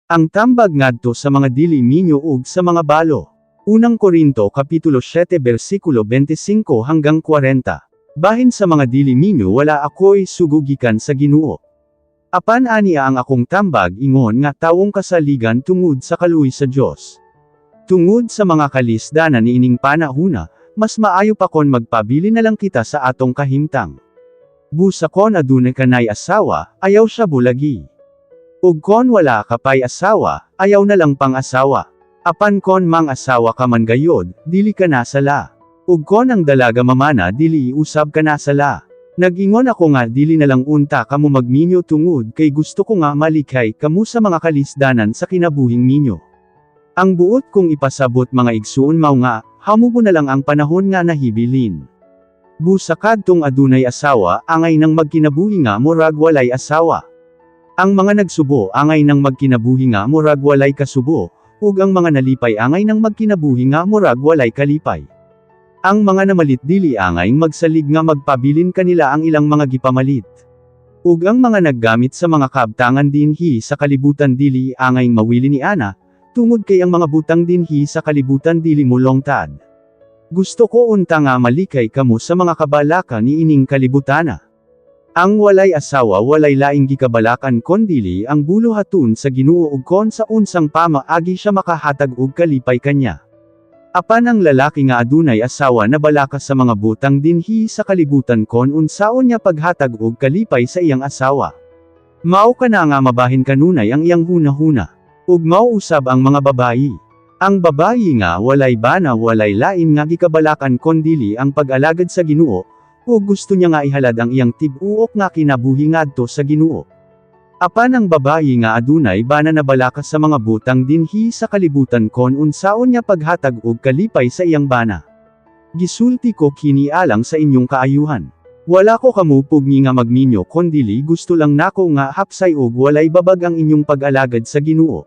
Ang tambag ngadto sa mga dili minyo ug sa mga balo. Unang Korinto kapitulo 7 bersikulo 25 hanggang 40. Bahin sa mga dili minyo, wala ako'y sugo gikan sa Ginoo. Apan ania ang akong tambag ingon nga tawong kasaligan tungod sa kaluoy sa Dios. Tungod sa mga kalisdanan niining panahuna, mas maayo pa kon magpabili na lang kita sa atong kahimtang. Busa kon aduna ka nay asawa, ayaw siya bulagi. Ug kon wala ka pay asawa, ayaw na lang pang asawa. Apan kon mang asawa ka man gayod, dili ka nasala. Ug kon ang dalaga mamana, dili usab ka nasala. Nag-ingon ako nga dili na lang unta kamo magminyo tungod kay gusto ko nga malikay kamo sa mga kalisdanan sa kinabuhing minyo. Ang buot kong ipasabot, mga igsuon, mao nga, hamubo na lang ang panahon nga nahibilin. Busa kadtong adunay asawa, angay nang magkinabuhi nga murag walay asawa. Ang mga nagsubo, angay nang magkinabuhi nga murag walay kasubo, ug ang mga nalipay, angay nang magkinabuhi nga murag walay kalipay. Ang mga namalit, dili angay magsalig nga magpabilin kanila ang ilang mga gipamalit. Ug ang mga naggamit sa mga kabtangan dinhi sa kalibutan, dili angay mawili ni ana, tungod kay ang mga butang dinhi sa kalibutan dili molongtad. Gusto ko unta nga malikay kamo sa mga kabalaka niining kalibutana. Ang walay asawa, walay laing gikabalakan kondili ang buluhaton sa Ginoo ug kon sa unsang pamaagi siya makahatag og kalipay kanya. Apan ang lalaki nga adunay asawa, nabalaka sa mga butang dinhi sa kalibutan kon unsaon niya paghatag og kalipay sa iyang asawa. Mao kana nga mabahin kanunay ang iyang hunahuna. Ug mao usab ang mga babayi. Ang babayi nga walay bana, walay lain nga gikabalakan kondili ang pag-alagad sa Ginoo, ug gusto niya nga ihalad ang iyang tib-uok nga kinabuhi ngadto sa Ginoo. Apan ang babayi nga adunay bana, nabalaka sa mga butang dinhi sa kalibutan kon unsaon niya paghatag og kalipay sa iyang bana. Gisulti ko kini alang sa inyong kaayuhan. Wala ko kamo pugni nga magminyo kondili gusto lang nako nga hapsay og walay babag ang inyong pag-alagad sa Ginoo.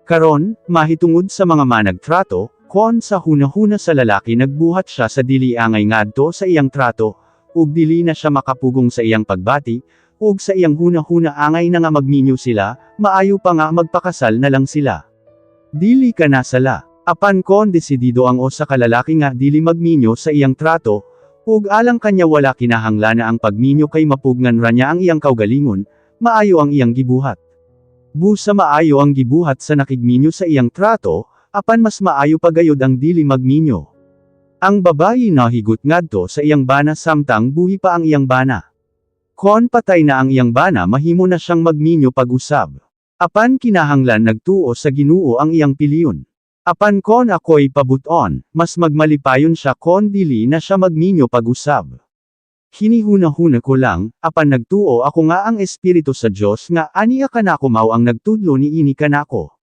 Karon, mahitungod sa mga managtrato, kon sa hunahuna sa lalaki nagbuhat siya sa dili angay ngadto sa iyang trato, ug dili na siya makapugong sa iyang pagbati, ug sa iyang hunahuna angay na nga magminyo sila, maayo pa nga magpakasal na lang sila. Dili ka nasala. Apan kon desidido ang usa ka lalaki nga dili magminyo sa iyang trato, ug alang kanya wala kinahanglana ang pagminyo kay mapugnan ra niya ang iyang kaugalingon, maayo ang iyang gibuhat. Busa maayo ang gibuhat sa nakigminyo sa iyang trato, apan mas maayo pa gayod ang dili magminyo. Ang babayi nahigot ngadto sa iyang bana samtang buhi pa ang iyang bana. Kon patay na ang iyang bana, mahimo na siyang magminyo pag-usab. Apan kinahanglan nagtuo sa Ginoo ang iyang pilion. Apan kon ako'y pabuton, mas magmalipayon siya kon dili na siya magminyo pag-usab. Hinihuna-huna ko lang, apan nagtuo ako nga ang Espiritu sa Dios nga aniya kanako mao ang nagtudlo niini kanako.